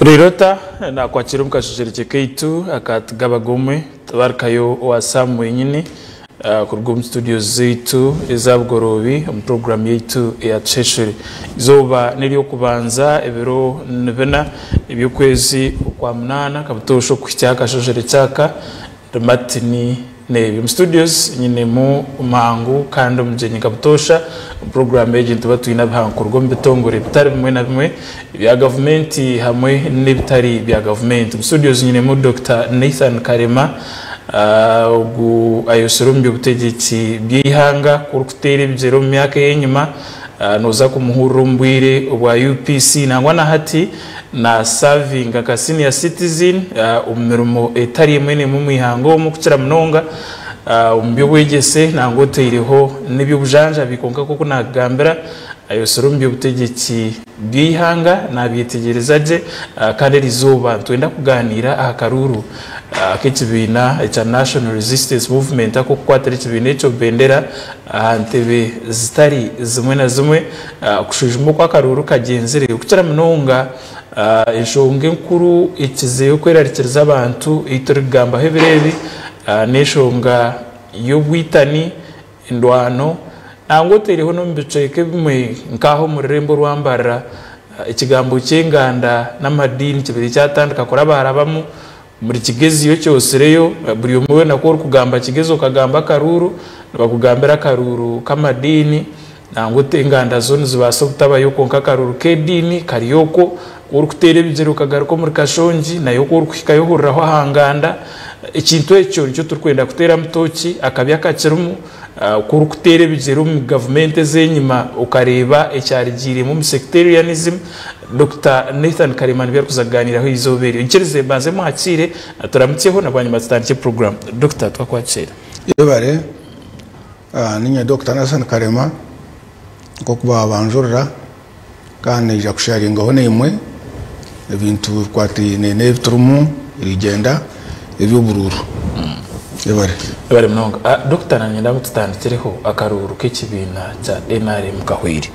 Rirota nakwakira omu kashusherekye kaitu aka Tugaba Gomwe Tabarikayo owa Sam wenyini kuruga omu studios zaitu eza Bugoroobi omu puroguramu yaitu eya Tusheshure. Eizooba n'ery'okubanza ebiro nibina eby'okwezi okwa munaana kabutoosha okuhitsya aha kashosherekye aka Martin n'ebyo. Omu studios nyinemu omuhangu kandi omugyenyi nka butoosha. Omu puroguraamu egi nituba twine abahangu kuruga omu bitongore bitari bimwe na bimwe ebya gavumenti hamwe n'ebitari bya gavumenti. Omu studios nyinemu Dokita Nathan Karema, ogu ayosire omu by'obutegyeki by'eihanga ku orikuteera ebigyere omu myaka ey'enyima nooza kumuhurira omu bwire obwa UPC nangwa na hati Na savinga nka senior citizen omu mirimo etari emwe n'emwe omu ihanga omu kukira munonga omu by'obwegyese nangwa otaireho n'eby'obujanjabi kwonka nk'oku naakugambira ayosire omu by'obutegyeki bw'eihanga naabyetegyereza gye kandi erizooba nitwenda kugaaniira aha karuuru ak'ekibiina ekya National Resistance Movement ak'okukwatira ekibiina ekyo bendera aha ntebe zitari zimwe na zimwe Okushwijuma oku akaruuru kagyenzire kukira munonga enshonga enkuru ekizeyo kwerarikiriza abantu ei turikugambaho ebiro ebi n'enshonga y'obwitani, endwano nangwa otaireho n'omu bicweka ebimwe nk'aha omu rurembo orwa Mbarara ekigambo ky'enganda n'amadiini kibaire kyatandika kurabarabamu. Omuri Kigezi yo kyotsireyo, buri omwe weena ku orikugamba Kigezi okagamba akaruuru, nibakugambira akaruuru k'amadiini, nangwa oti enganda zo nizibaasa obutabayo kwonka akaruuru k'ediini kari okwo. Ku orikuteera ebigyere okagaruka omuri Kashongi, nayo ku orikuhikayo ohuriraho aha nganda. Ekintu ekyo nikyo turikwenda kuteeramu tooki, akabi akakirimu, ku orikuteera ebigyere omu gavumenti ez'enyima okareeba ekyarigiiremu omu sectarianism, Dokita Nathan Karema nibyo arikuza kugaaniiraho eizooba eryo. Nyikirize mbanze mwakiire, turamutsyeho na bwanyima tutandikye puroguraamu. Dokita twakwakiira. Yebare. Niinye Dokita Nathan Karema nk'oku baabanjurira kandi naija kusharingaho naimwe ebintu bikwatiraine n'ebi turimu erigyenda eby'oburuuru. Yebare. Yebare munonga. Dokita nanyenda ngu tutandikireho akaruuru k'ekibiina kya nrm kahweire.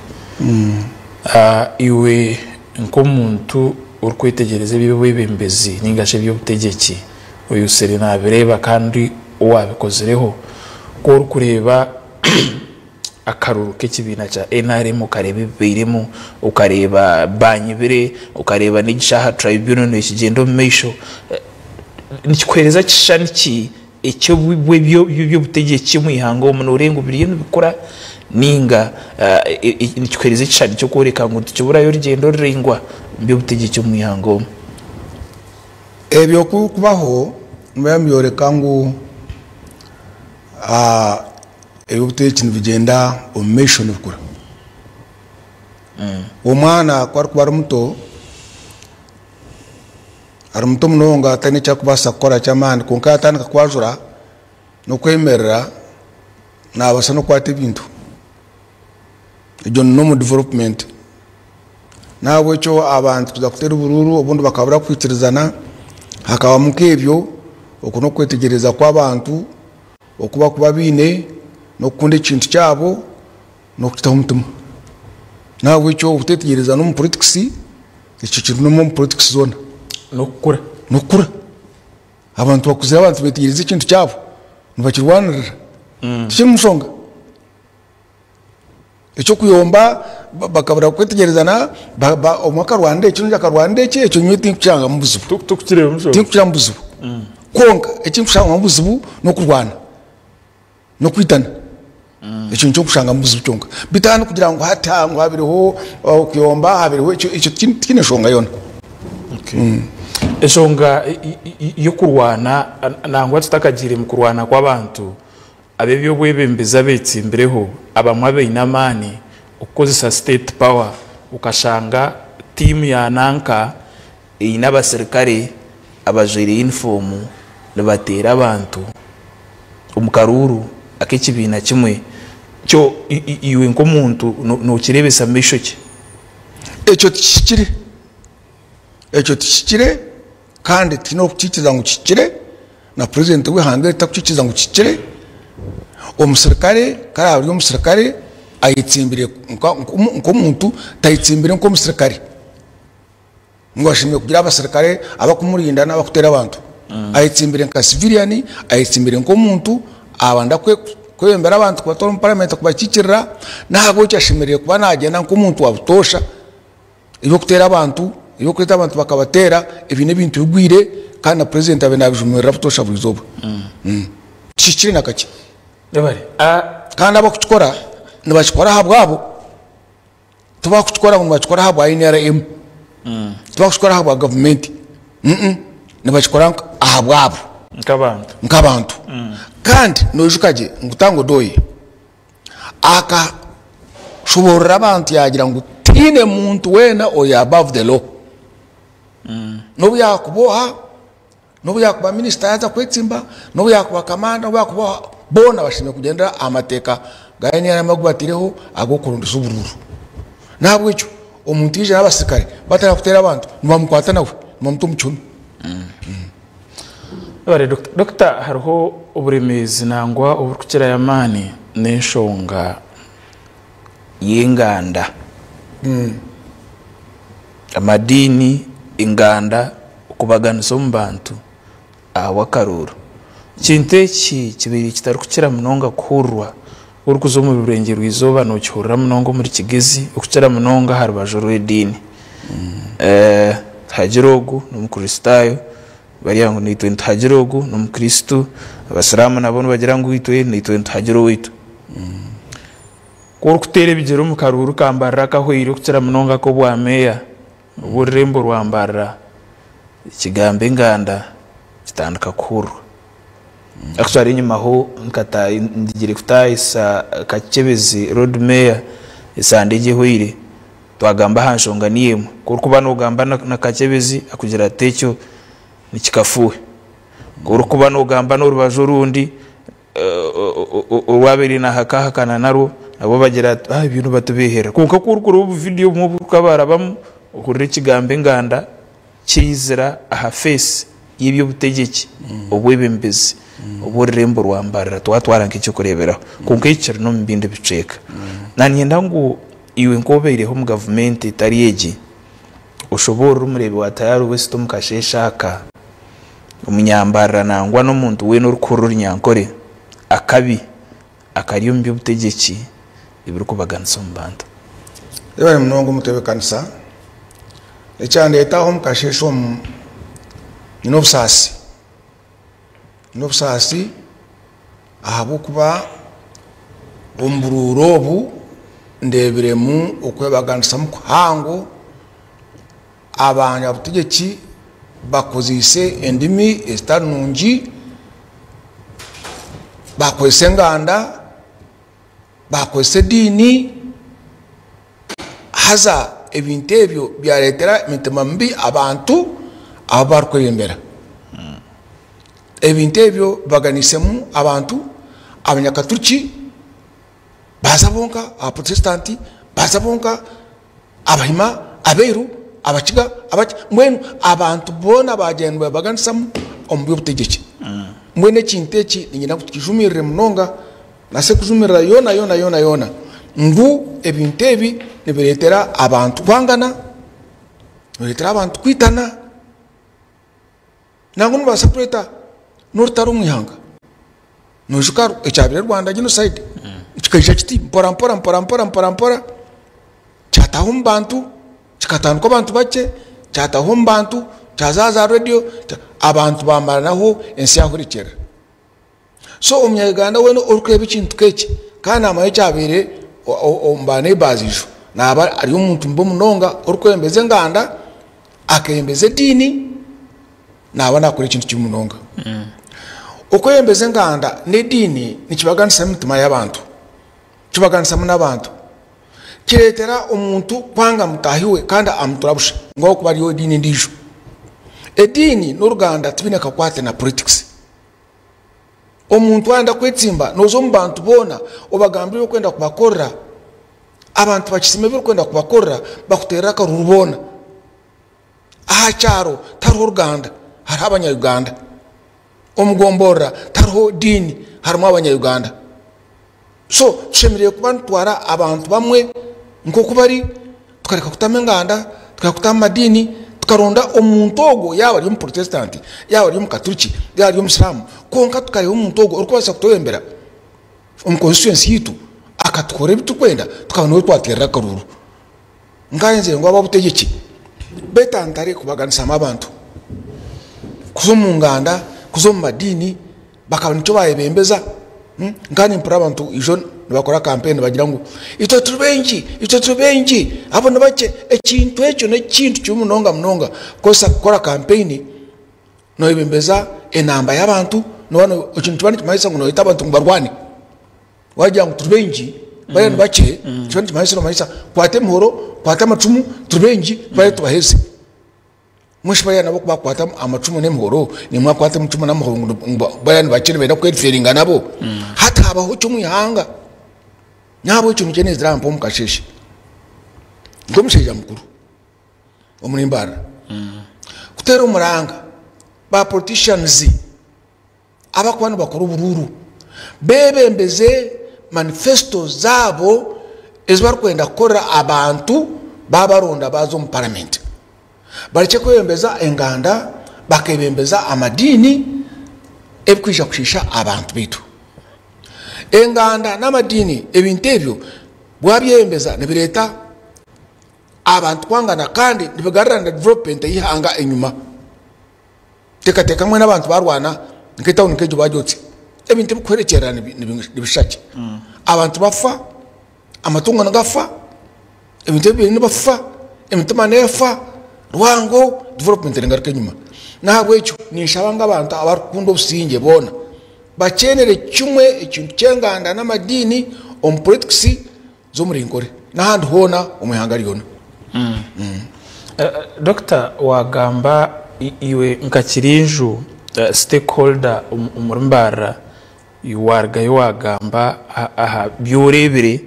Iwe nk'omuntu orikwetegyereza eby'obwebembezi ninga shi eby'obutegyeki, oyosire naabireeba kandi owaabikozireho, ku orikureeba akaruru k'ekibiina kya nrm okareeba ebibairemu, okareeba baanyibire, okareeba n'egi shaaha tribunal neekigyenda omu maisho, nikikuheereza kishushani ki Eky'eby'obutegyeki omu ihanga omu nooreeba ngu biriyo nibikura nainga nikikuheereza ekishushani ky'okworeka ngu nitukiburayo orugyendo ruraingwa omu by'obutegyeki omu ihanga omu? Ebyo ku birikubaho nibiba nibyoreka ngu eby'obutegyeki nibigyenda omu maisho nibikura. Omwana ku arikuba ari muto, Ari muto munonga taine eki arikubaasa kukora ky'amaani kwonka yaatandika kwajura n'okwemerera naabaasa n'okukwata ebintu. Egyo ni normal development. N'ahabw'ekyo abantu kuza kuteera oburuuru obundi bakabura kwikirizana hakabamu nk'ebyo, okwo n'okwetegyereza kw'abantu oku barikuba baine n'okukunda ekintu kyabo n'okukitaho omutima. N'ahabw'ekyo obuteetegyereza n'omu politics. Ekyo kiri n'omu politics zoona. N'okukura. N'okukura. Abantu bakuzire abantu betegereza ekintu kyabo nibakirwanirira. Tikirimu nshonga. Eky'okuyomba bakabura kwetegyerezana omwe akarwanira eki ondiijo akarwanira eki, ekyo nyowe tinkushangamu buzibu. Tokukireebamu nshonga. Tinkukireebamu buzibu. Kwonka eki nkushangamu obuzibu n'okurwana. N'okwitana. Ekyo nikyo nkushangamu obuzibu kyonka. Beitu aha n'okugira ngu hati aha ngu habireho okuyomba, habireho ekyo, ekyo tikiine nshonga yoona. Enshonga y'okurwana nangwa tutakagiire mu kurwana kw'abantu, ab'eby'obwebembezi abetsimbireho, abamwe abaine amaani okukozesa state power, okashanga tiimu ya nanka eine abasirikare abajwaire yunifoomu nibateera abantu omu karuuru ak'ekibiina kimwe, kyo iwe nk'omuntu nokireebesa maisho ki? Ekyo tikihikire. Ekyo tikihikire kandi tihaine orikukiikiriza ngu kihikire, na purezidenti w'eihanga eri tarikukiikiriza ngu kihikire. Omusirikare ku araabe ari omusirikare ayetsimbire nk'omuntu, tayetsimbire nk'omusirikare. Ngu ashemereire kugira abasirikare abakumurinda n'abakuteera abantu. Ayetsimbire nka civilian, ayetsimbire nk'omuntu abanda kwebembera abantu kubatwara omu parliament kubakiikirira, n'ahabw'ekyo ashemereire kuba nagyenda nk'omuntu wa butoosha. Eby'okuteera abantu, eby'okureeta abantu bakabateera, ebyo n'ebintu bigwire kandi na president abaire nabijumirira butoosha buri izooba. Tikihikire na kakye. Kandi abakukikora nibakikora ahabwabo. Tibakukikora ngu nibakikora ahabwa NRM, tibakukikora ahabwa gavumenti, nibakikora ahabwabo Nk'abantu. Nk'abantu. Kandi noijuka gye ngu Tanga Odoi akashoboorora abantu yaagira ngu tihaine muntu weena ori above the law. N'obu yaakuba oha, N'obu yaakuba minisita yaaza kwetsimba, n'obu yaakuba kamanda, n'obu yaakuba oha, boona bashemereire kugyendera aha mateeka ga NRM agu bataireho ag'okurondesa oburuuru. N'ahabw'ekyo omuntu yaija n'abasirikare batandika kuteera abantu, nibamukwata nawe, nibamuta omu kihome. Webare Dokita. Dokita hariho oburemeezi nangwa oburikukirayo amaani n'enshonga y'enganda. Amadiini, enganda, okubaganisa omu bantu ahabw'akaruuru. Ekintu eki kibaire kitarikukira munonga kuhurirwa ku orikuza omuri Burengyerwa Izooba nookihurira munonga omuri Kigezi okukira munonga aha rubaju rw'ediini. Tihagira ogu n'Omukristaayo, bariya ngu naitwe nituhagira ogu n'Omukristo, Abasiraamu nabo nibagira ngu itwe naitwe nituhagira owaitu. Ku orikuteera ebigyere omu karuuru ka Mbarara akahweire okukira munonga ak'obwa meeya, obu orurembo rwa Mbarara, ekigambo enganda kitandika kuhurirwa. Actually enyimaho ndigire kutaahisa Kakyebezi Lord Mayor esande egi ehweire, twagamba aha nshonga niyo emwe. Ku orikuba nogamba na Kakyebezi akugira ati ekyo nikikafuuhe. Ku orikuba nogamba n'orubaju orundi, orwabaire naahakahakana narwo, nabo bagira bati, Ah, ebyo nibatubeeherera. Kwonka ku orikureeba obuvidiyo obumwe oburikuba barabamu, ohurira ekigambo enganda kyaizira aha feesi y'eby'obutegyeki, obwebembezi obw'orurembo rwa Mbarara twatwara nk'eky'okureeberaho. Kwonka ekyo kiri n'omu bindi bicweka. Naanyenda ngu iwe nk'obaireho omu gavumenti etari egi, oshoboorore omureebi wa Tayari West omu kasheeshe aka, Omunyambarira nangwa n'omuntu weena orikuhurira Orunyankore, akabi akari omu by'obutegyeki ebirikubaganisa omu bantu. Yebare munonga omutebekanisa. Ekyandeeta aha omu kasheeshe omu, nyine obusaasi. Nyine obusaasi ahabw'okuba omu buruuru obu ndeebiremu okwebaganisamu kuhango. Abanyabutegyeki bakozeise endimi ezitari nungi, bakozesa enganda, bakozesa ediini, haza ebintu ebyo byareetera emitima mibi abantu abu barikwebembera. Ebintu ebyo bibaganiisemu abantu, abanyakaturiki baaza bonka, abaporotesitanti baaza bonka. Abahima, Abairu, Abakiga, Abaki, mbwenu abantu boona baagyenda nibabaganisamu omu by'obutegyeki. Mbwenu ekintu eki niinyenda ngu tukijumirire munonga, nase kujumirira yoona yoona yoona yoona ngu ebintu ebi nibireetera abantu kwangana, nibireetera abantu kwitana, nangwa nibibaasa kureeta n'orutaro omu ihanga. Noijuka ekyabaire Rwanda genocide kikaija kiti mpora mpora mpora mpora mpora mpora kyataaha omu bantu kikatandika abantu bakye kyataaha omu bantu kyaza aha za rediyo abantu bamaranaho ensi yahwerekyerera. So omunya Uganda weena orikureeba ekintu nk'eki kandi namanya ekyabaire omu ba neighbours ijo naaba ari omuntu mubi munonga orikwebembeza enganda akebembeza ediini. Naaba naakora ekintu kibi munonga. Okweyembeza enganda n'ediini nikibaganisamu emitima y'abantu, kibaganisamu n'abantu. Kireetera omuntu kwanga mutaahi we kandi amutura busha ngu ahabw'okuba ari ow'ediini endiijo. Ediini n'oruganda tibiine kakwate na politikisi. Omuntu waayenda kwetsimba nooza omu bantu boona obagambira ebi orikwenda kubakorera, abantu bakisiima ebi orikwenda kubakorera bakuteerera akaruuru boona. Aha kyaro tihariho ruganda hariho abanya-Uganda. Omu gomborora tihariho diini harimu abanya-Uganda. So tushemereire kuba nitutwara abantu bamwe nk'oku bari, tukareka kutamu enganda, tukareka kutamu amadiini. Tukaronda omuntu ogwo yaaba ari Omuporotesitanti, yaaba ari Omukaturiki, yaaba ari Omusiraamu, kwonka tukareeba omuntu ogwo orikubaasa kutwebembera omu constituency yaitu akatukorera ebi turikwenda, tukaba niwe twateerera akaruuru. Nkaayenzire ngu ab'obutegyeki betantare kubaganisamu abantu, kuza omu nganda, kuza omu madiini bakaba nikyo bayebembeza. Nka nimpurira abantu ijo nibakora kampeyini nibagira ngu itwe turi baingi, itwe turi baingi, abo ni bakye. Ekintu ekyo n'ekintu kibi munonga munonga kukozesa kukora kampeyini noyebembeza enamba y'abantu, ekyo nikiba nikimanyisa ngu noyeta abantu ngu barwane. Wagira ngu turi baingi bariya ni bakye, nikiba nikimanyisa nomanyisa kwata emihoro, kwata amacumu turi baingi bariya tubaheze. Mbwenu shi bariya nabo ku baakukwata amacumu n'emihoro, naimwe mwakwata amacumu n'amahoro ngu bariya ni bakye nibenda kweriferinga nabo? Hati habaho ki omu ihanga? N'ahabw'ekyo nikyo neezire aha mpa omu kasheeshe nk'omushaija mukuru omuri Mbarara kuteera omuranga ba politicians abarikuba nibakora oburuuru beebembeze manifesto zaabo ezi barikwenda kukorera abantu baabaronda baaza omu paramenti. Barekye kwebembeza enganda, bakeebembeza amadiini ebirikwija kushiisha abantu baitu. Enganda n'amadiini ebintu ebyo waabyebembeza nibireeta abantu kwangana kandi nibigarura na development y'eihanga enyima. Teekateeka mbwenu abantu baarwana nk'etawuni nk'egyo baagyotsya, ebintu ebirikuhwerekyerera nibishusha ki? Abantu bafa, amatungo nigafa, ebintu ebi baine nibafa, emitima neefa, rwango, development negaruka enyima. N'ahabw'ekyo ninshaba ngu abantu abarikukunda obusingye boona bakyenere kimwe ekintu ky'enganda n'amadiini omu politics z'omuri Nkore n'ahandi hoona omu ihanga ryona. Dokita wagamba iwe nka Kirinju stakeholder omuri Mbarara warugayo wagamba aha byorebire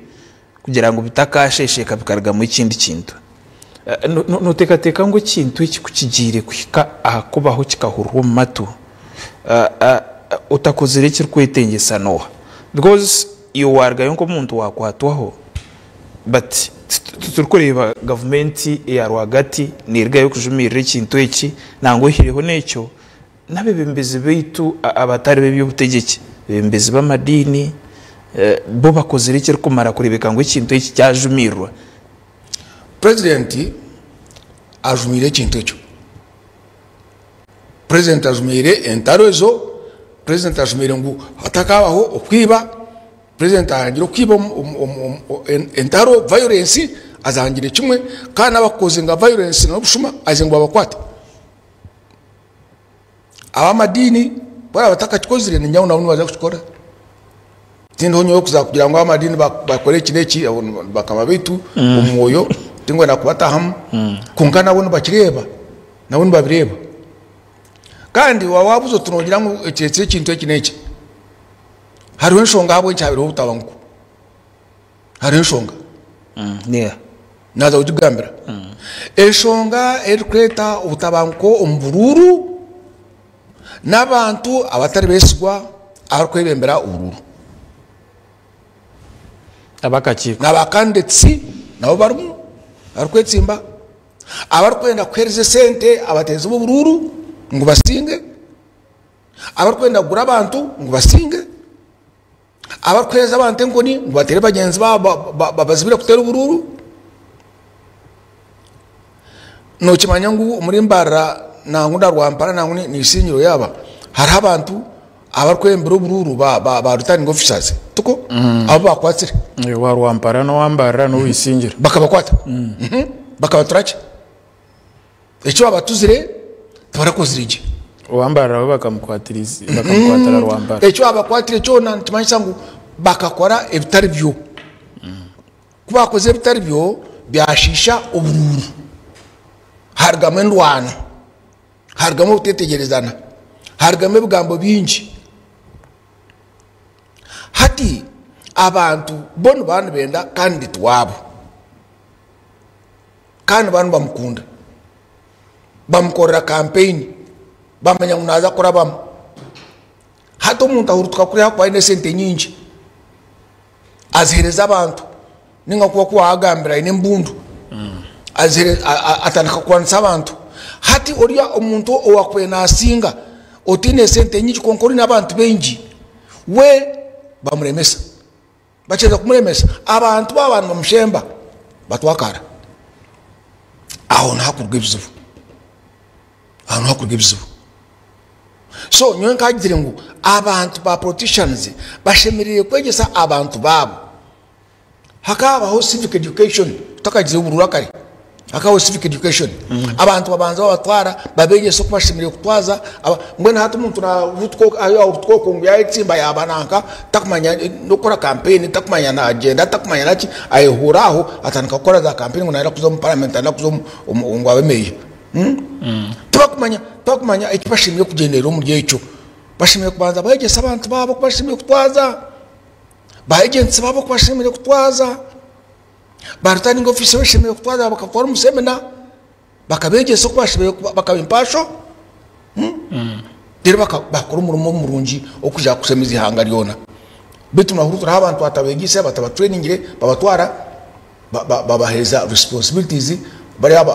kugira ngu bitakashesheka bikarugamu ekindi kintu. Notekateka ngu ekintu eki kukigiire kuhika aha kubaho kikahurirwa omu matu otakozire ekirikwetengyesa noha? Because iwe warugayo nk'omuntu wakwatwaho but titurikureeba gavumenti eya rwagati nerugayo kujumirira ekintu eki nangwa oihireho n'ekyo n'abebembezi baitu abatari b'eby'obutegyeki, abebembezi b'amadiini bo bakozire ekirikumara kureebeka ngu ekintu eki kyajumirirwa. Purezidenti ajumiire ekintu ekyo. Purezidenti ajumiire entaro ezo, purezidenti ajumiire ngu hatakabaho okwiba, purezidenti ayangire okwiba entaro, violence azangire kimwe kandi n'abakukozinga violence n'obushuma agizire ngu babakwate. Ab'amadiini ku baraabe batakakikozire niinyija ngu nabo nibaija kukikora. Tindiho nyowe kuza kugira ngu ab'amadiini bakore eki n'eki, abo ni bakama baitu omu mwoyo, tinkwenda kubatahamu, kwonka nabo nibakireeba, nabo nibabireeba. Kandi waaba waabuza oti noogira ngu ekireetsire ekintu eki n'eki, hariho enshonga ahabw'enki haabireho obutabanguko, hariho enshonga. Naaza kugikugambira. Enshonga erikureeta obutabanguko omu buruuru n'abantu abatari beesigwa abarikwebembera oburuuru. Ab'akakiiko. Na ba candidates nabo barimu abarikwetsimba, abarikwenda kuheereza esente abateezi b'oburuuru ngu basinge, abarikwenda kugura abantu ngu basinge. Abarikuheereza abantu enkoni ngu bateere bagyenzi baabo babazibire kuteera oburuuru. Nookimanya ngu omuri Mbarara nangwa na Rwampara nangwa na Isingiro yaaba hariho abantu abarikwebembera oburuuru ba returning officers tikwo? Abu baakwatsire. Owa Rwampara n'owa Mbarara n'owa Isingiro. Bakabakwata bakabatura ki? Eki babatuzire tibarakozire gye. Owa Mbarara we bakamukwatira Rwampara. Eki babakwatire kyona nikimanyisa ngu bakakora ebitari byo. Ku bakozire ebitari byo byashiisha oburuuru, harugamu endwano, harugamu obutetegyerezana, harugamu ebigambo bingi. Hati abantu bo nibaba nibenda candidate waabo. Kandi nibaba nibamukunda, bamukorera kampeyini, bamanya ngu naaza kurabamu. Hati omuntu ahurutuka kuriya ahakuba aine esente nyingi, aziheereza abantu, ninga ku wakuba wagambira aine embundu, atandika kurwanisa abantu. Hati oriya omuntu owaakubaire naasinga otaine sente nyingi kwonka ori n'abantu baingi, we bamuremesa. Bakyeza kumuremesa, abantu baaba nibamushemba batwakara. Aho niho hakuruga ebizibu. Aho niho hakuruga ebizibu. So nyowe nkagizire ngu abantu ba politicians bashemereire kwegyesa abantu baabo. Hakabaho civic education tutakagize obururu akare. Hakabaho civic education. Abantu babanza babatwara babegyesa oku bashemereire kutwaza. Mbwenu hati omuntu nahutuka okwo ngu yayetsimba yaba nanka takumanya n'okukora campaign, takumanya nagyenda, takumanya naki, ayehuura aho atandika kukora za campaign ngu nayenda kuza omu parliament, nayenda kuza ngu abe meeya. Tibakumanya, tibakumanya eki bashemereire kugyenderera omuri ekyo. Bashemereire kubanza begyesa abantu baabo oku bashemereire kutwaza. Ba agents baabo oku bashemereire kutwaza, ba returning officer oku bashemereire kutwaza bakatwara omu seminar, bakabeegyesa oku bashemereire kuba bakaba impartial, reero bakora omurimo murungi ogwija kushemeza eihanga ryona. Beitu nahurira turiho abantu batabeegyise, batabatreningire, babatwara babaheereza responsibilities bariya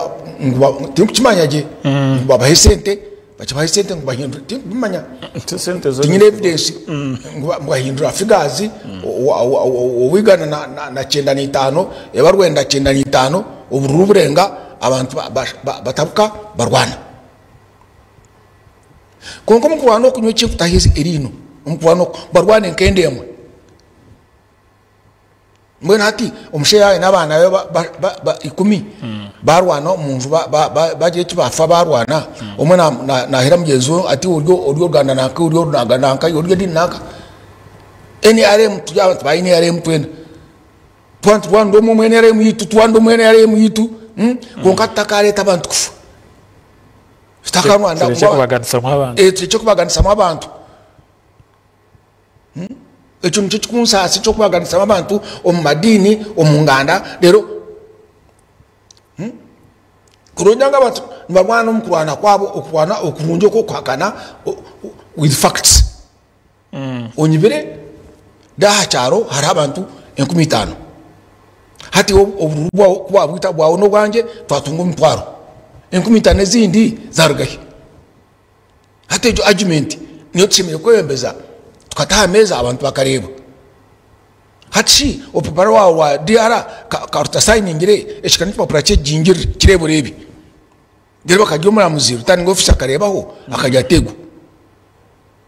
ngu tindikukimanya gye ngu babahe esente. Bakibaha esente ngu bahindure tinkubimanya Sente zo tinyine evidence ngu bahindura figures owigana na 95 eba 95 obururu burenga abantu batabuka barwana. Kwonka omu kurwana oku nyowe ekinkutaho eriino omu kurwana oku barwane nk'enda emwe. Mbwenu hati omushaija aine abaana be ikumi barwana omunju bagira eki bafa barwana, omwe nahera mugyenzi we ati ori oruganda nanka ori oruganda nanka ori ediini nanka. NRM turi abantu ba NRM twena. Twaba niturwanira omwe omu NRM yaitu turwanire omu NRM yaitu kwonka tutakareeta abantu kufa. Tutakarwana Turekye kubaganisamu abantu. Turekye kubaganisamu abantu. Ekyo nikyo kikunsaasa eky'okubaganisamu abantu omu madiini, omu nganda reero kurungi ngu abantu nibarwana omu kurwana kwabo okurwana okurungi okw'okuhakana with facts. Onyibire ndi aha kyaro hariho abantu 5000 hati iwe obururu bwawe ku wabwita bwawe n'obwangye twatunga omutwaro, 5000 ezindi zaruga hi? Hati egyo argument niyo tushemereire kwebembeza tukata aha meeza abantu bakareeba. Hati shi orupapura rwawe rwa DR ka rutasayiningire eki ka n'ekipapura ky'ekigingirire kireebe oreebe. Reero bakagiha omuramuzi returning officer akareebaho akagira ati ego.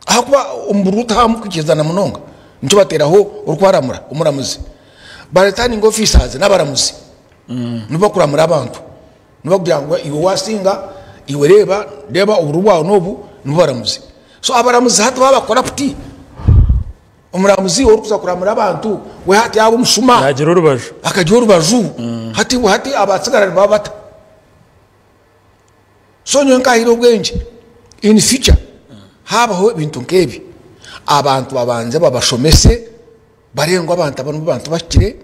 Ahakuba omu bururu tihabamu kwikirizana munonga nikyo bateeraho orikubaramura omuramuzi. Ba returning officers n'abaramuzi nibo bakuramura abantu. Nibakugira ngu iwe wasinga, iwe reeba, reeba obururu bwawe n'obu, nibo baramuzi. So abaramuzi hati baaba corrupt, omuramuzi orikuza kuramura abantu we hati yaaba omushuma. Yaagira orubaju. Akagira orubaju, hati hati abatsigara nibaba bata? So nyowe nkahaire obwengye, in future haabaho ebintu nk'ebi, abantu babanze babashomese, Bareebe ngu abantu aba nibo bantu bahikire,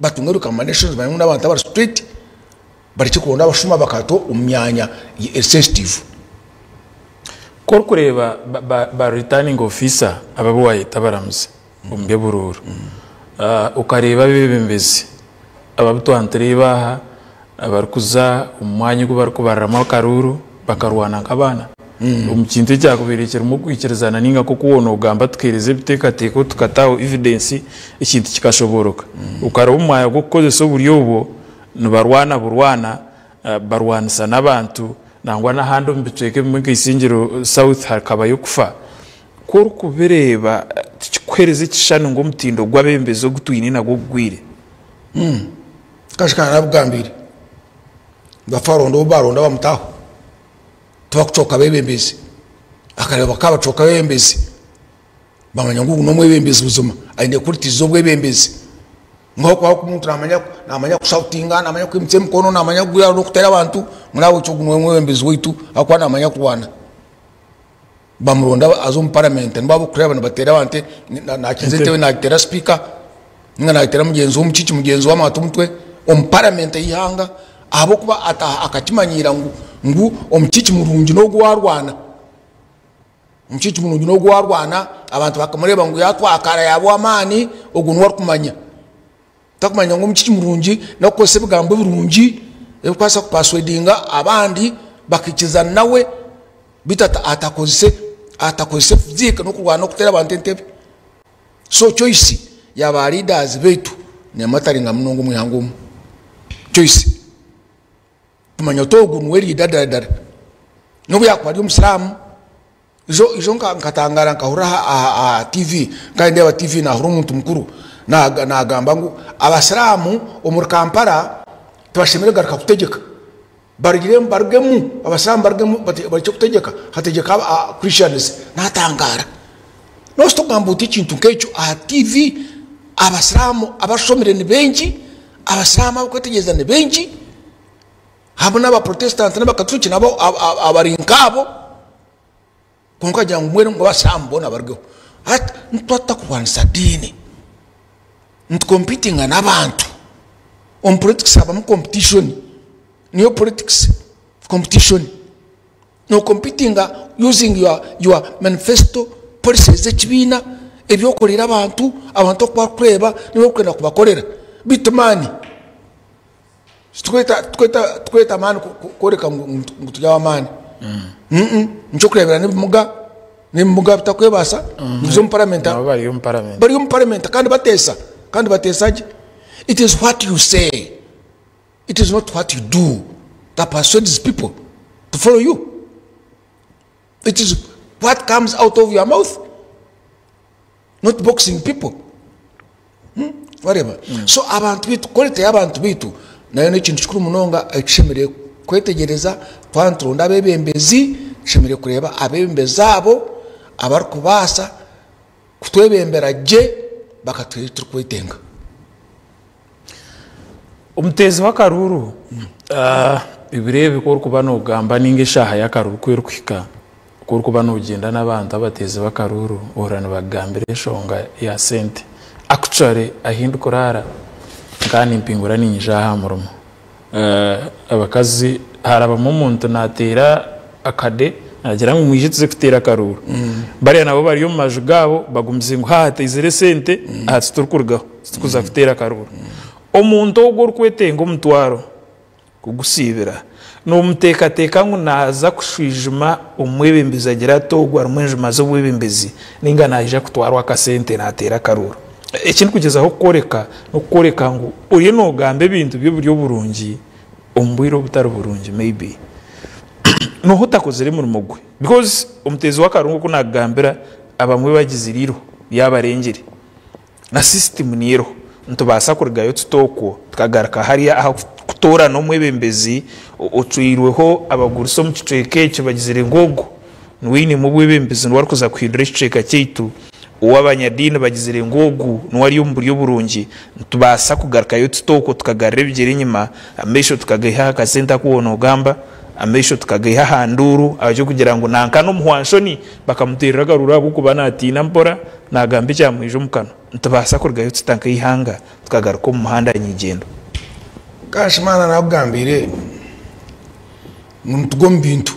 batunge recommendations bamanye ngu n'abantu abari straight, barekye kuronda abashuma bakata omu myanya eri sensitive. Ku orikureeba ba returning officer aba abu wayeta abaramuzi omu by'oburuuru, okareeba abeebembezi aba abu twaba nitureeba aha abarikuza omu mwanya ogu barikubariramu akaruuru bakarwana nk'abaana omu kintu ekyakubaire kirimu okwikirizana ninga nk'oku waaba nogamba tukaheereza ebiteekateeko tukataho evidence ekintu kikashobooroka. Okareeba omu mwanya gw'okukozesa oburyo obwo nibarwana burwana barwanisa n'abantu nangwa n'ahandi omu bicweka ebimwe nka Isingiro South hakabayo okufa. Ku orikubireeba tikikuheereza ekishushani ngu omutindo gw'abeebembezi ogu twine nagwo gugwire? Kashika narabugambiire bafa baronda obu baronda bamutaho tibakucooka abebembezi akareeba bakaba bacooka abebembezi bamanya ngu ogu nomwebembezi buzima aine qualities zobwebembezi ngu ahakuba omuntu namanya namanya kushoutinga namanya kwimutsya emikono namanya kugura nokutera abantu ngu nahabwekyo ogu niwe mwebembezi waitu ahakuba namanya kurwana. Bamuronda aza omu parliament nibo abarikureeba nibateera abantu nakiza entebe nagiteera sipiika ninga nagiteera mugyenzi we omukiiki mugyenzi we amwata omutwe omu parliament ey'eihanga ahabw'okuba akakimanyiira ngu ngu omukiiki murungi n'ogu owarwana, omukiiki murungi n'ogu owarwana abantu bakamureeba ngu yatwakara yaaba ow'amaani ogwo niwe arikumanya. Takumanya ngu omukiiki murungi n'okukozesa ebigambo ebirungi ebirikubaasa kupaswedinga abandi. bakaikirizana nawe beitu atakozese atakozese physique n'okurwana n'okuteera abantu entebe. So choice ya ba leaders beitu nemataringa munonga omu ihanga omu. Choice kumanya oti ogu niwe leader dara dara n'obu yakuba ari omusiraamu. Ijo ijo nkatangara nkahurira aha aha TV nkaba nindeeba TV nahurira omuntu mukuru nagamba ngu abasiraamu omuri Kampala tibashemereire kugaruka kutegyeka. Barugiremu barugemu abasiraamu barugemu barekye kutegyeka hategyeke aba Christians. Natangara. Nobaasa kugamba ota ekintu nk'ekyo aha TV abasiraamu abashomire ni baingi, abasiraamu abarikwetegyereza ni baingi, hamwe n'abaprotestant n'abakaturiki nabo abari nkaabo. Kwonka agira ngu mbwenu ngu abasiraamu boona barugeho. Hati nituba tutakurwanisa diini, nitukompitinga n'abantu. Omu politics habamu competition, niyo politics, competition. Nokompitinga using your, your manifesto, policies z'ekibiina, ebi okoreire abantu, abantu oku barikureeba n'ebi orikwenda kubakorera. Beitu maani, Titweta amaani kworeka ngu turi ab'amaani. Nikyokureebera n'ebimuga, n'ebimuga bitarikwebaasa nibiza omu paramenta. Nabo bari omu paramenta. Bari omu paramenta kandi bateesa, kandi bateesa gye. It is what you say, it is not what you do that persuades people to follow you. It is what comes out of your mouth. Not boxing people wareeba so abantu baitu quality y'abantu baitu nayo n'ekintu kikuru munonga ekitushemereire kwetegyereza twaba nituronda abeebembezi tushemereire kureeba abeebembezi abo abarikubaasa kutwebembera gye bakatuha ebi turikwetenga. Omuteezi w'akaruuru ebiro ebi ku orikuba noogamba nainga eshaaha y'akaruuru ku erikuhika, ku orikuba noogyenda n'abantu abateezi b'akaruuru ohurira nibakugambira enshonga ya sente. Actually ahi ndikuraara nkaba nimpingura niinyija aha murimo, abakazi harabamu omuntu naateera akade naagira ngu mwije tuze kuteera akaruuru. Bariya nabo bari omu maju gaabo bagumize ngu haaha hataizire esente aha titurikurugaho titurikuza kuteera akaruuru. Omuntu ogwo orikwetenga omutwaro kugusiibira, noomuteekateeka ngu naaza kushwijuma omwebembezi agire ati ogu arimu enjuma z'obwebembezi nainga naija kutwarwa akasente naateera akaruuru. Eki ndikugyezaho kukworeka n'okukworeka ngu oriyo noogamba ebintu by'oburyo burungi omu bwire obutari burungi maybe nooha otakozire murimo gwe because omuteezi w'akarungu oku naakugambira abamwe bagizire eiriho ryabarengire. Na sisitimu niyo eriho. Nitubaasa kurugayo tuta okwo tukagaruka hariya aha kutoorana omwebembezi ocwirweho abagurusi omu kicweka ekyo bagizire ngu ogu niwe ainemu obwebembezi niwe arikuza kuhindura ekicweka kyaitu, ou abanyadiini bagizire ngu ogu niwe ari omu buryo burungi. Nitubaasa kugarukayo tuta okwo tukagarura ebigyere enyima, amaisho tukagaiha aha kasente aku waaba noogamba, amaisho tukagaiha aha nduuru ahabw'okugira ngu nanka n'omuhwanshoni bakamuteerera akaruuru ahabw'okuba naatiina mpora. Naagamba ekyamwija omu kanwa. Nitubaasa kurugayo tuta nk'eihanga tukagaruka omu muhanda nyigyendo? Kashimana nakugambiire ngu nitugwa omu bintu,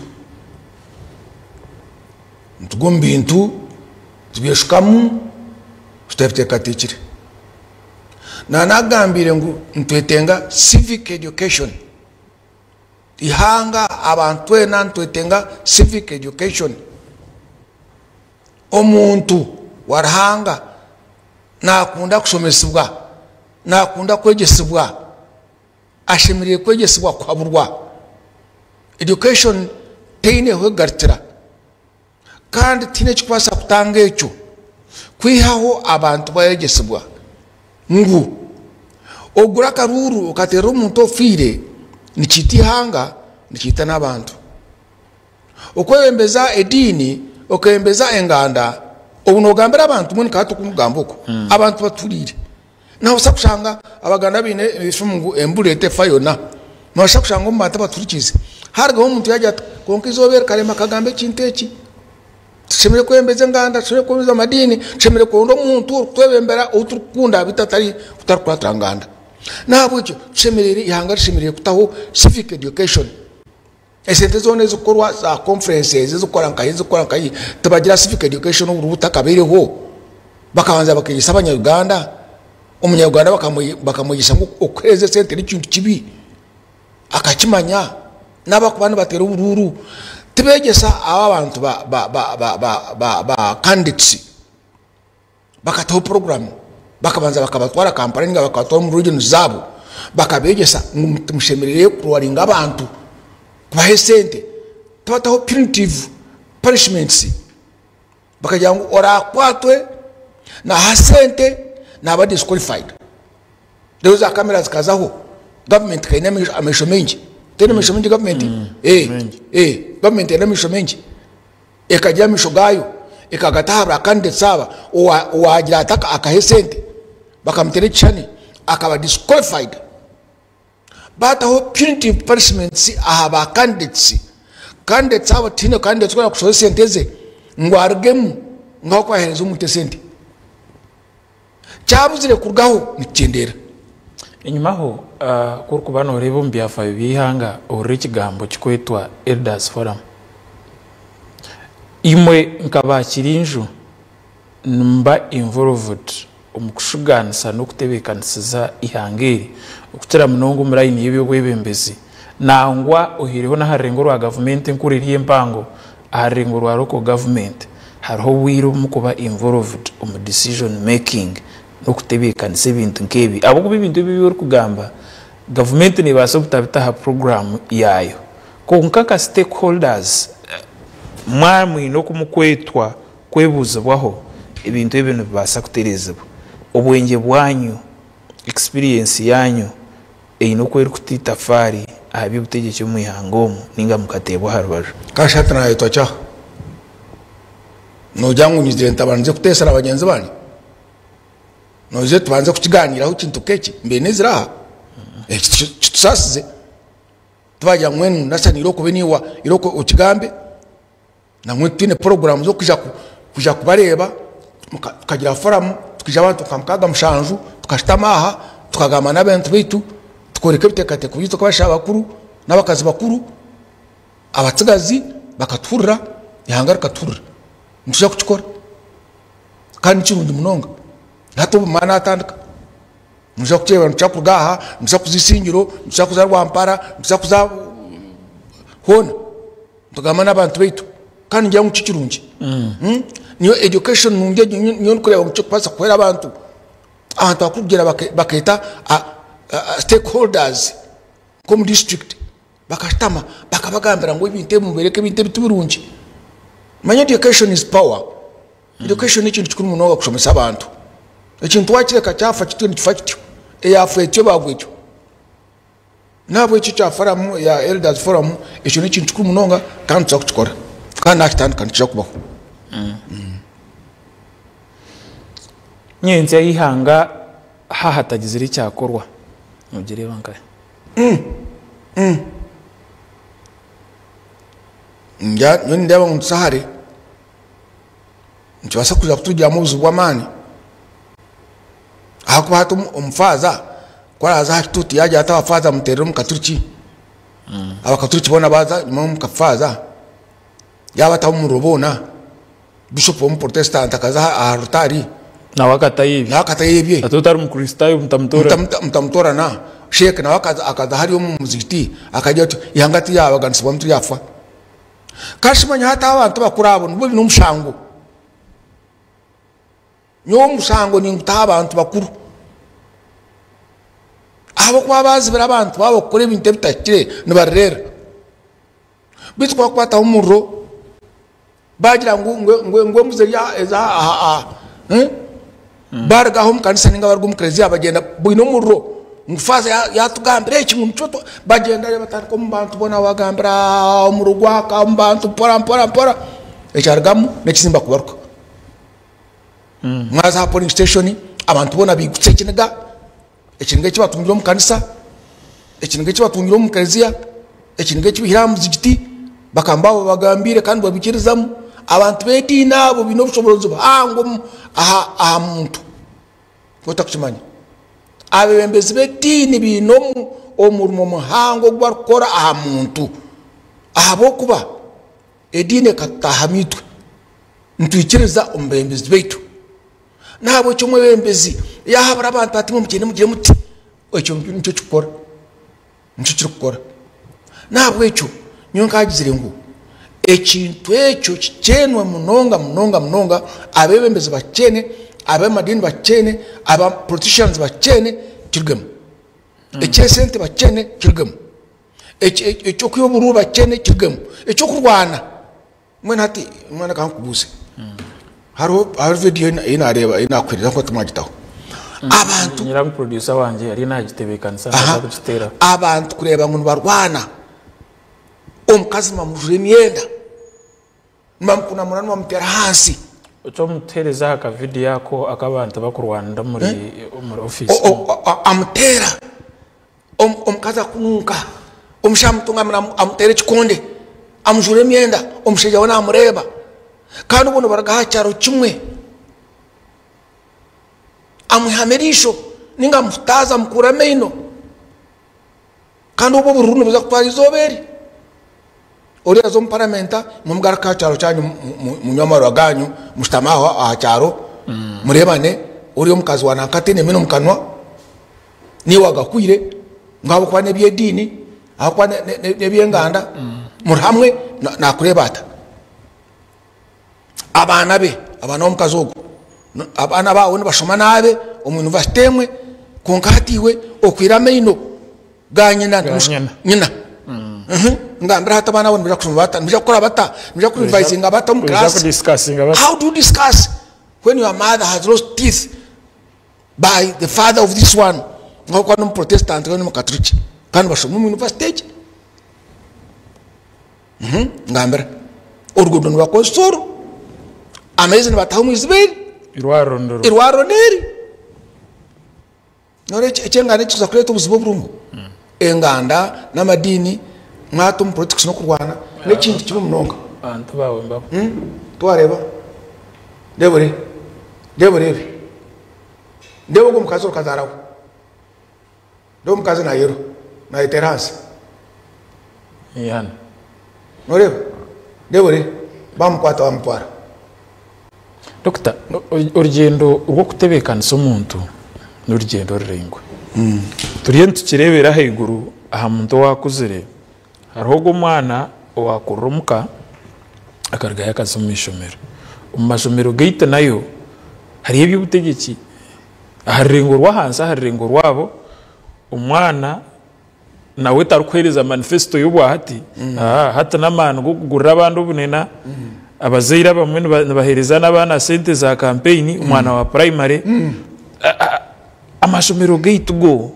nitugwa omu bintu tubyeshukamu tutabiteekateekire. Nanakugambiire ngu nitwetenga civic education, eihanga abantu twena nitwetenga civic education. Omuntu wa Ruhanga nakunda kushomesibwa, nakunda kwegyesibwa, ashemereire kwegyesibwa kuhaburwa. Education teine ahu erikugarukira kandi tihaine ekirikubaasa kutanga ekyo kwihaho abantu bayegyesibwa ngu ogure akaruuru okateerera omuntu ofiire nikiita eihanga nikiita n'abantu. Okwebembeza ediini, okebembeza enganda, obu nogambira abantu mbwenu nka hati oku ndikugamba oku, abantu baturiire. Nobaasa kushanga Abaganda baine efumu ngu embura tefa yona. Nobaasa kushanga omu bantu abaturikiize harugaho omuntu yagira ati kwonka eizooba eri Karema akagamba ekintu eki, tushemereire kwebembeza enganda, tushemereire kwebembeza amadiini, tushemereire kuronda omuntu orikutwebembera ou turikukunda beitu atari otarikukuratira nganda. Nahabwekyo tushemereire, eihanga rishemereire kutaho civic education. Esente zoona ezikukorwa za conferences ezikukora nkahi ezikukora nkahi tibagira civic education oburi butakabaireho bakabanza bakegyesa abanya Uganda omunya Uganda bakamwegyesa ngu okuhereza esente nekintu kibi akakimanya. N'abakuba nibateera oburuuru tibeegyesa aba abantu ba ba ba ba ba ba ba candidates bakataho puroguramu bakabanza bakabatwara Kampala ninga bakabatwara omu regions zaabo bakabeegyesa ngu timushemereire kurwaringa abantu kubaha esente tibataho punitive punishments bakagira ngu orakwatwe naha sente naba disqualified. Reero za kamera zikazaho gavumenti ka eine amaisho maingi teine amaisho maingi gavumenti gavumenti eine amaisho maingi ekagira amaisho gaayo ekagata aha ba candidates aba owagira ati akaha esente bakamuteera ekishushani akaba disqualified bataho punitive punishments aha ba candidates candidates abo tihaine candidate orikwenda kushohora esente ze ngu arugemu ngu ahabw'okuba yaheereza omuntu esente. Kyabuzire kurugaho nikukyendeera. Enyimaho, ku orikuba nooreeba omu byafaayo by'eihanga ohurira ekigambo kirikwetwa Elders Forum. Imwe nka ba Kirinju nimuba involved omu kushugaanisa n'okutebeekanisiza eihanga eri okukira munonga omu layini y'eby'obwebembezi nangwa ohiireho n'aha rurengo rwa gavumenti enkuru eri empango Aha rurengo rwa local government hariho obwire obu mukuba involved omu decision making n'okutebeekanisa ebintu nk'ebi ahabw'okuba ebintu ebi ebi orikugamba gavumenti neebaasa obutabita aha puroguraamu yaayo kwonka nka stakeholders mwaba mwine oku mukwetwa kwebuuzibwaho ebintu ebyo nibibaasa kutereezibwa. Obwengye bwanyu, experience yaanyu eine oku erikuta itafaari aha by'obutegyeki omu ihanga omu ninga mukateebwa aha rubaju. Kasha hati naayetwa ki aha? Noogira ngu nyizire ntabandize kuteesa na bagyenzi bangye? Noija tubanze kukigaaniiraho ekintu nk'eki? Mbaire neizire aha? Eki kitusaasize. Tibaagira ngu mbwenu nasaniire okuba niiwe okigambe. Nangwa twine puroguraamu z'okwija kwija kubareeba tukagira foramu tukaija abantu nka mukaaga mushanju tukashutama aha tukagamba n'abantu baitu tukooreka ebiteekateeko byaitu nk'abashaija bakuru n'abakazi bakuru abatsigazi bakatuhurira eihanga rikatuhurira. Nitwija kukikora kandi ni kirungi munonga. Hati obumara naatandika noija kukireeba nituza kuruga aha nituza kuza Isingiro, nituza kuza Rwampara, nituza kuza hoona. Nitugamba n'abantu baitu kandi ningira ngu tikirungi. Niyo education nungi egyo niyo ndikureeba ngu kirikubaasa kuhwera abantu. Abantu abakurugira bakeeta stakeholders nk'omu district bakashutama bakabagambira ngu ebintu ebi mubireeke ebintu ebi tibirungi. Manya education is power. Education n'ekintu kikuru munonga kushomesa abantu. Ekintu wakireka kyafa kityo nikifa kityo. Eyaafa etyo baagwa etyo. Nahabwekyo ekya foramu ya Elders Forum ekyo n'ekintu kikuru munonga kandi nituza kukikora kandi nakitandika nikija kubaho. Nyentsya y'eihanga hahatagizire ekyakorwa nogireeba nkahi? Nyowe nindeeba ngu nituza hare, nikibaasa kwija kutugiramu obuzibu bw'amaani ahakuba hati omufaaza Ku araaze aha kituuti yaagira ati abafaaza muteerere omu katuriki, abakaturiki boona baaza enyima omu kafaaza, yaabataho omuriro boona, bishopu w'omuporotesitanti akaza aha rutaari, Nawe akatayo ebye. nawe akatayo ebye. Ati otari mukristaayo mutamutoorana. Mutamutoorana. Sheikh nawe akaza hariya omu muzigiti akagira ati eihanga tiryabaganisibwamu tiryafa. Kandi shi manya hati abantu abakuru abo nibo baine omushango. Nyowe omushango ninguta aha bantu bakuru, ahabw'okuba baazibira abantu baabo kukora ebintu ebitahikire nibabireera. Beitu ku bakukwataho omuriro baagira ngu ngu embuzi eri eza aha baaruga aha omu kanisa nainga baaruga omu kereziya bagyenda baine omuriro ngu faaza yaatugambira eki ngu nikyo bagyenda batandika omu bantu boona babagambira omuriro gwaka omu bantu mpora mpora mpora ekyarugamu n'ekizimba kubaruka. Mwaza aha polling station abantu boona baigutse ekiniga, ekiniga eki batungire omu kanisa, ekiniga eki batungire omu kereziya, ekiniga eki baihire aha muzigiti, bakaba babagambiire kandi babiikirizamu. Abantu b'ediini abo baine obushoboorozi buhango aha muntu ou otarikukimanya. Abeebembezi b'ediini baine omurimo muhango ogu barikukora aha muntu ahabw'okuba ediini ekatutaahamu itwe. Nitwikiriza omu beebembezi baitu. N'ahabw'ekyo omwebembezi yaahabura abantu ati, Imwe mugyende mugire muti, ekyo nikyo kirikukora. Nikyo kirikukora. N'ahabw'ekyo nyowe nkagizire ngu ekintu ekyo kikyenwe munonga munonga munonga, abeebembezi bakyene, ab'amadiini bakyene, aba politicians bakyene, kirugemu. Eky'esente bakyene, kirugemu. Eky'okwiha oburuuru bakyene, kirugemu. Eky'okurwana, mbwenu hati mbwenu reka nkubuuze, hariho hariho vidiyo ei naareeba ei naakuheereza ahabw'okuba timwagitaho. Abantu Nyine ngu producer wangye ariyo naagitebeekanisa naaza kugiteeraho. Abantu kureeba ngu nibarwana, omukazi nibamujura emyenda, nibamukunamura nibamuteera ahansi. Ekyomutuheereza aha kavidiyo ako ak'abantu bakurwanira omuri omuri ofiisi. Amuteera, omukazi akununka, omushaija amutungamira amuteera ekikonde, amujuura emyenda, omushaija we namureeba kandi obwo nibaruga aha kyaro kimwe. Amwihamu eriisho ninga amuhutaaza amukuura amaino. Kandi obwo obururu nibuza kutwara eizooba eri. Oriya aza omu paramenta, imwe mugaruke aha kyaro kyanyu munywe amarwa ganyu, mushutame aho aha kyaro mureebane, oriya omukazi wa nanka ataine maino omu kanwa, naiwe agahwire ngu ahabw'okuba n'eby'ediini, ahabw'okuba n'eby'enganda, muri hamwe naakureeba ata? Abaana be, abaana b'omukazi ogwo, abaana baawe nibashoma naabe omu yunivasite emwe, kwonka hati iwe okwire amaino ga nyina, nyina. Ngambira hati abaana abo nibaija kushoma bata, nibaija kukora bata, nibaija kurivayizinga bata omu kiraasi? How do you discuss when your mother has lost teeth by the father of this one? Ahabw'okuba n'omuprotestant we n'omukaturiki kandi nibashoma omu yunivasite egi. Ngambira, oruguudo nibakozesa oru, amaizi nibataha omu iziba eri, Irwariro nirwo. Irwariro n'eri. Noreeba eky'enganda ekikuza kureeta obuzibu oburimu, enganda n'amadiini mwata omu politics n'okurwana n'ekintu kibi munonga. Abantu baawe mbabo. Tiwareeba? Reeba ore, reeba oreebe, reeba ogwo mukazi orikazaaraho. Reeba omukazi nayerwa, nayeteera ahansi. Hano. Noreeba? Reeba ore, bamukwata bamutwara. Dokita, orugyendo rw'okutebeekanisa omuntu n'orugyendo ruraingwa. Turiyo nitukireebera ahaiguru aha muntu owaakuzire, hariho ogwo omwana owaakurira omuka akarugayo akaza omu ishomero. Omu mashomero gaitu nayo hariyo eby'obutegyeki. Aha rurengo rw'ahansi aha rurengo rwabo, omwana nawe tarikuheereza manifesito y'obwahati, hati n'amaani g'okugurira abandi obunena, abazaire abamwe nibaheereza n'abaana sente za kampeyini, omwana wa purayimare. Amashomero gaitu go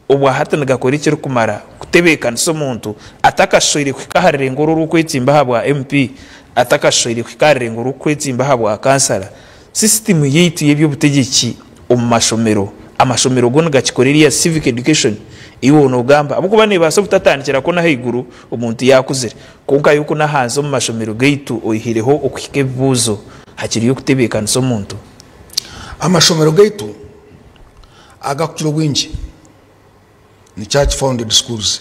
obwahati nigakora ekirikumara kutebeekanisa omuntu atakashoire kuhika aha rurengo oru orw'okwetsimba aha bwa MP, atakashoire kuhika aha rurengo rw'okwetsimba aha bwa kansara. Sisitimu yaitu y'eby'obutegyeki omu mashomero, amashomero go nigakikora eriya civic education ei waaba noogamba ahabw'okuba neebaasa obutatandikira kwo n'ahaiguru omuntu yaakuzire kwonka yo kunu ahansi omu mashomero gaitu oihireho okuhika ebibuuzo hakiriyo okutebeekanisa omuntu. Amashomero gaitu agakukira obwingi ni church founded schools,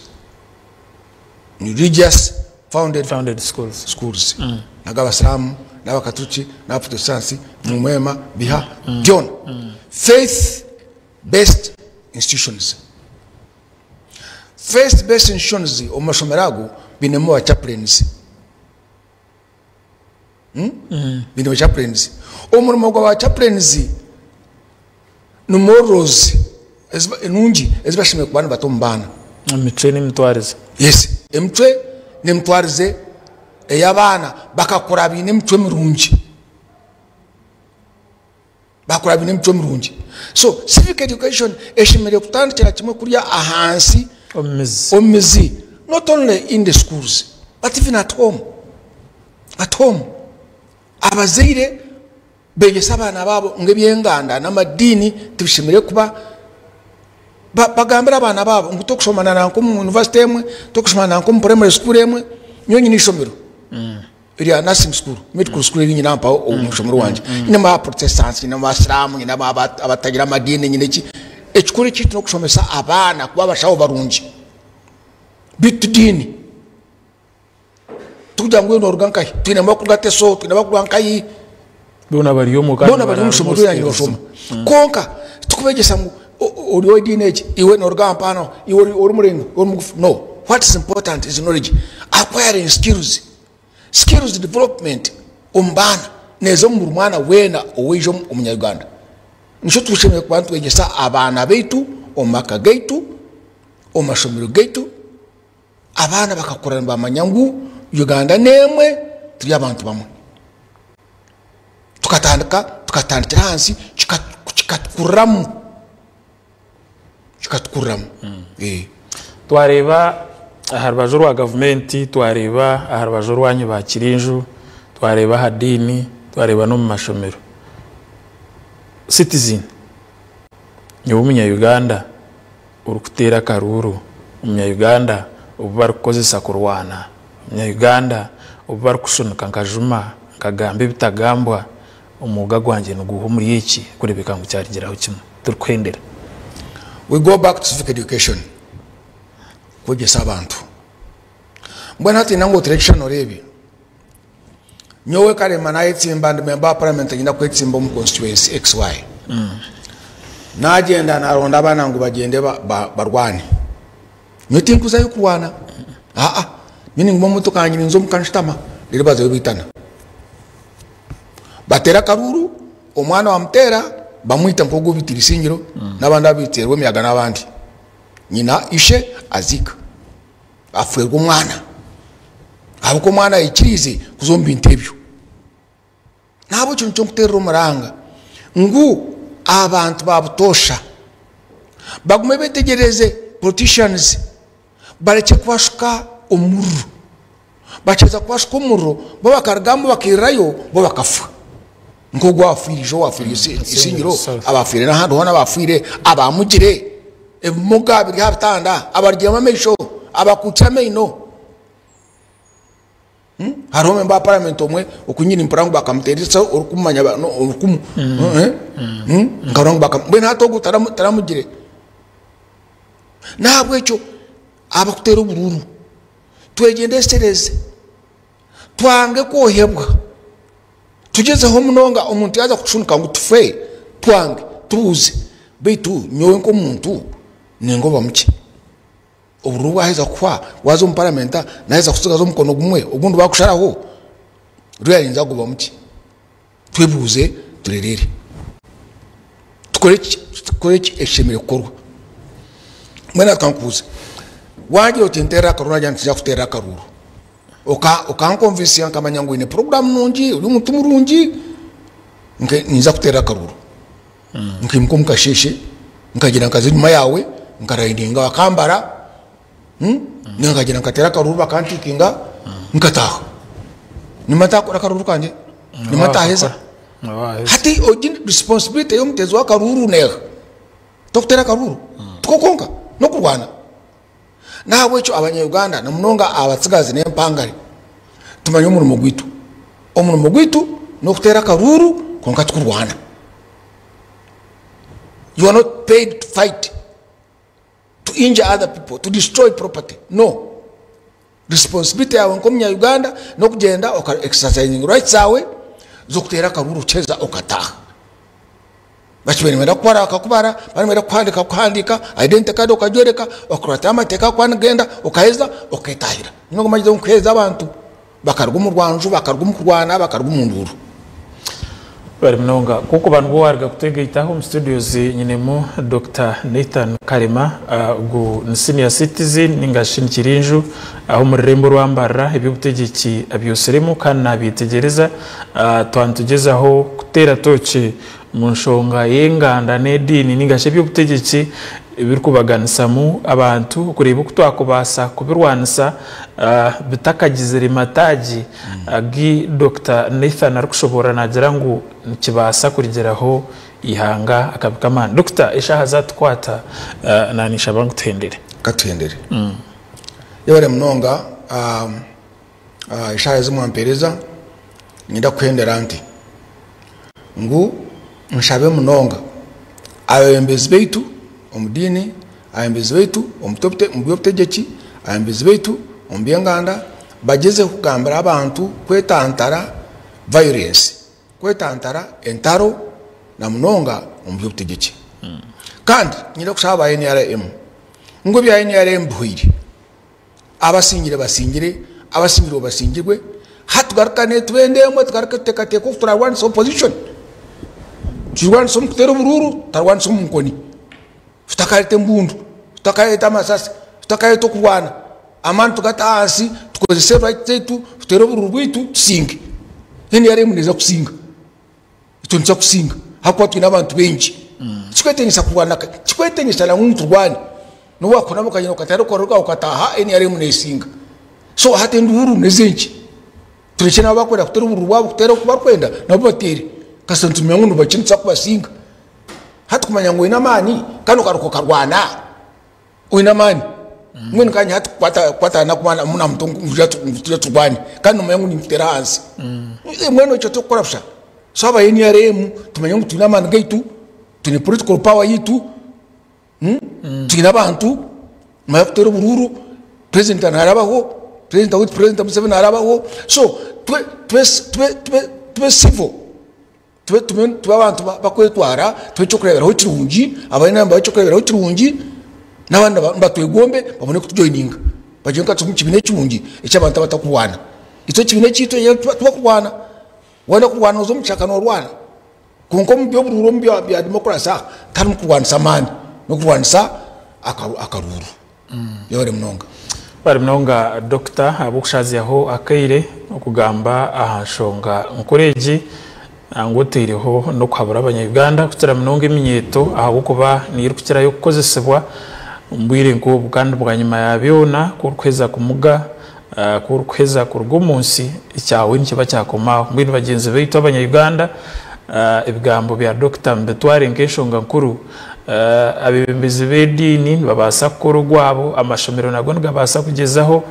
ni religious founded, founded schools, schools. N'ag'abasiraamu n'abakaturiki n'abaprotestanti mumwema biha byona faith based institutions. Faith based institutions omu mashomero ago bainemu ba chaplains. Baine ba chaplains. Omurimo gwa ba chaplains ni morals enungi ezi bashemereire kuba nibata omu baana. Emicwe n'emitwarize. Yes, emicwe n'emitwarize ey'abaana bakakura baine emicwe mirungi. Bakura baine emicwe mirungi. So civic education eshemereire kutandikira kimwe kuriya ahansi Omu mizi. omu mizi not only in the schools but even at home. At home abazaire begyese abaana baabo ngu eby'enganda n'amadiini tibishemereire kuba bagambire abaana baabo ngu tokushoma na nanka omu university emwe, tokushoma na nanka omu primary school emwe, nyowe nyine eishomero erya nursing school, medical school eri nyine aha mpaho omu ishomero wangye, nyinemu aba protestants, nyinemu abasiraamu, nyinemu abatagira amadiini, nyine ki, ekikuru ekyaitu n'okushomesa abaana kuba abashaho barungi beitu ti diini. Tikugira ngu iwe noruga nkahi, twinemu abarikuruga Teso, twinemu abarikuruga nkahi, Boona bari omwo kandi boona bari omu ishomero ryangye nibashoma. Kwonka tikubegyesa ngu ori ow'ediini egi, iwe noruga aha mpaano, iwe ori muraingwa, iwe ori mugufu, no. What is important is knowledge. Acquiring skills. Skills development omu baana neeza omu buri mwana weena owaija omunya-Uganda. Nikyo tushemereire kuba nitwegyesa abaana baitu omu maka gaitu, omu mashomero gaitu, abaana bakakura nibamanya ngu Uganda n'emwe turi abantu bamwe. Tukatandika tukatandikira ahansi kikatukuriramu kikatukuriramu. Twareeba aha rubaju rwa gavumenti, twareeba aha rubaju rwanyu ba Kirinju, twareeba aha diini, twareeba n'omu mashomero. Citizen, nyowe omunya-Uganda orikuteera akaruuru, omunya-Uganda obu barikukozesa kurwana, omunya-Uganda obu barikushunika nkajuma nkagamba ebitagambwa, omwoga gwangye niguuha omuri eki kureebeka ngu kyarugiraho kimwe. Turikuhendera. We go back to civic education, kwegyesa abantu. Mbwenu hati nangwa oteere ekishushani oreebe, nyowe Karema nayetsimba ndi member wa parliament nyine kwetsimba omu constituency XY. Nagyenda naronda abaana ngu bagyende barwane. Nyowe tinkuzayo kurwana, aa, nyowe ninguma omu motoka yangye ninza omuka nshutama reero bazayo baitana. Bateera akaruuru, omwana bamuteera bamwita nk'ogu obaitire Isingiro n'abandi abaiteerwa emiyaga n'abandi. Nyina ishe aziika, afeerwa omwana ahabw'okuba omwana aikiriize kuza omu bintu ebyo. N'ahabw'ekyo nikyo nkuteerera omuranga ngu abantu ba butoosha bagume beetegyereze politicians barekye kubashuka omuriro. Bakyeza kubashuka omuriro bo bakarugamu bakairirayo bo bakafa. Nk'ogu owafiire ijo owafiire Isingiro, abafiire n'ahandi hoona abafiire, abamugire, ebimuga biri aha bitanda, abarugiremu amaisho, abakuukire amaino. Hariho member wa parliament omwe oku nyine nimpurira ngu bakamuteera eisasi orikumumanya orikumu nkarora ngu bakamu mbwenu hati ogwo taramugire. Nahabwekyo abakuteera oburuuru twegyendesereze twange kwohebwa tugyezeho munonga omuntu yaaza kutushunika ngu tufe twange tubuuze beitu nyowe nk'omuntu ningobamu ki? Obururu bwaheza kuhwa waaza omu paramenta naheza kutsigaza omukono gumwe ogundi bakusharaho reero ninza kugobamu ki? Twebuuze turereere tukore ki tukore ki ekishemereire kukorwa. Mbwenu hati kankubuuze wagira oti nteerera akaruuru nagira nti tinza kuteerera akaruuru okankonvinsinga nkamanya ngu oine puroguraamu nungi ori omuntu murungi ninza kuteerera akaruuru. Nkaimuka omu kasheeshe nkagyenda nkaza enyima yaawe nkarayininga bakambara ninga nkagyenda nkateera akaruuru bakantiikinga nkataaha. Nimba ntaakora akaruuru kangye? Nimba ntaaheza? Hati egi responsibility y'omuteezi w'akaruuru neeha? T'okuteera akaruuru? Tikwo kwonka, n'okurwana. N'ahabw'ekyo Abanya-Uganda na munonga abatsigazi n'empangare tumanye omurimo gwaitu. Omurimo gwaitu n'okuteera akaruuru kwonka tikurwana. You are not paid to fight, to injure other people, to destroy property. No. Responsibility yaawe nk'omunya-Uganda n'okugyenda oka exercising rights zaawe z'okuteera akaruuru okiheza okataaha. Bakibaire nibenda kukubara bakakubara, baaba nibenda kukuhandiika bakakuhandiika, identity card okagyoreka, okakuratira amateeka agu barikuba nibenda, okaheza oketahira. Nyowe ngu manyire ngu kuheereza abantu bakaruga omu rwanju, bakaruga omu kurwana, bakaruga omu nduuru. Webare munonga. Kw'okuba nibwo waruga kutwegaitaho omu studios nyinemu Dokita Nathan Karema ogu ni senior citizen ninga shi ni Kirinju aho omu rurembo orwa Mbarara eby'obutegyeki abyosiremu kandi nabyetegyereza. Twaba nitugyezaho kuteera tooki omu nshonga y'enganda n'ediini ninga shi eby'obutegyeki ebirikubaganisamu abantu okureeba oku twakubaasa kubirwanisa bitakagizire mataagi agu Dokita Nathan arikushoboorora naagira ngu nikibaasa kurugiraho eihanga akabi k'amaani. Dokita eshaaha zaatukwata naanishaba ngu tuhendere. Ka tuhendere. Yebare munonga eshaaha ezi mwampeereza niinyenda kuhendera nti ngu nshabe munonga abeebembezi baitu omu diini, abeebembezi baitu omu by'obutegyeki, abeebembezi baitu omu by'enganda bagyezeho kugambira abantu kwetantara violence, kwetantara entaro na munonga omu by'obutegyeki. Kandi niinyenda kushaba aba nrm ngu ebya nrm bihweire. Abasingire basingire, abasingirwe basingirwe. Hati tugarukane tube endemwe, tugaruke tuteekateeke oku turarwanisa opposition. Tugirwanise omu kuteera oburuuru, tutarwanisa omu nkoni. Tutakareeta embundu, tutakareeta amasasi, tutakareeta okurwana. Amaani tugate ahansi, tukozese rights zaitu, tuteere oburuuru bwaitu, tusinge. NRM neeza kusinga. Itwe nituza kusinga ahakuba twine abantu baingi. Tikikwetengyesa kurwana, tikikwetengyesa nangwa ngu turwane. N'obu wakuhunama okagyenda okateera okaruru kaawe okataaha, NRM neesinga. So hati enduuru n'ezenki? Turekye nabo abakwenda kuteera obururu bwabo kuteera oku barikwenda nabo bateere. Kasita nitumanya ngu nibakye nituza kubasinga. Hati kumanya ngu oine amaani kandi okaruka okarwana, oine amaani. Mbwenu kanye hati kukwata kukwatana nakumwana muna muto ngu ngu tuje turwane kandi nomanya ngu ninkuteera ahansi. Mbwenu ekyo tokukora busha. So aba NRM tumanye ngu twine amaani gaitu, twine political power yaitu, twine abantu, manya kuteera oburuuru, president narabaho, president waitu president Museveni narabaho, so tube tube tube tube tube civil. Tube tube tube abantu bakwetwara, tube ekyokureeberaho kirungi, abari nabo babe ekyokureeberaho kirungi, n'abandi nibatwegombe babone kutujoyininga. Bagire ngu ka turi omu kibiina ekirungi eky'abantu abatakurwana. Itwe ekibiina ekyaitu tibakurwana. Waayenda kurwana oze omu kishaka noorwana. Kwonka omu by'oburuuru omu bya demokurasi aha tiharimu kurwanisa amaani, n'okurwanisa akaruuru. Yebare munonga. Webare munonga Dokita ahabw'okushazyaho akaire okugamba aha nshonga nkuru egi nangwa oteireho n'okuhabura abanya Uganda kukira munonga eminyeeto ahabw'okuba niyo erikukirayo kukozesibwa omu bwire nk'obu kandi bwanyima ya byona ku orikuheza kumuga ku orikuheza kuruga omu nsi ekyawe nikiba kyakoma aho. Mbwenu bagyenzi baitu abanya Uganda ebigambo bya Dokita mubitware nk'enshonga nkuru. Abeebembezi b'ediini nibabaasa kukora ogwabo, amashomero nago nigabaasa kugyezaho,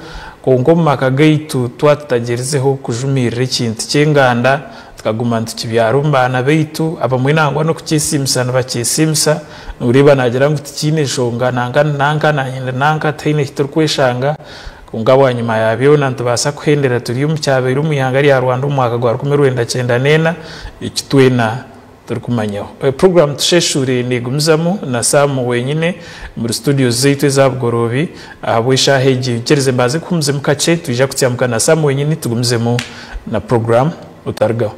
kwonka omu maka gaitu twaba tutagyerizeho kujumiirira ekintu ky'enganda tukaguma nitukibyara omu baana baitu, abamwe nangwa n'okukyesiimisa nibakyesiimisa, nooreeba naagira ngu tikiine nshonga nanka nanka naanye ndi nanka tihaine eki turikweshanga, kwonka bwanyima ya byona nitubaasa kuhendera turi omu kyabaire omu ihanga rya Rwanda omu mwaka gwa 1994 eki twena Turikumanyaho. Puroguraamu Tusheshure neegumizamu na Sam wenyine omuri studios zaitu eza Bugoroobi. Ahabw'eshaaha egi nkyerize mbanze nkuhumuzemu kakye, twija kutsyamuka na Sam wenyini tugumizemu na puroguraamu. Otarigaho.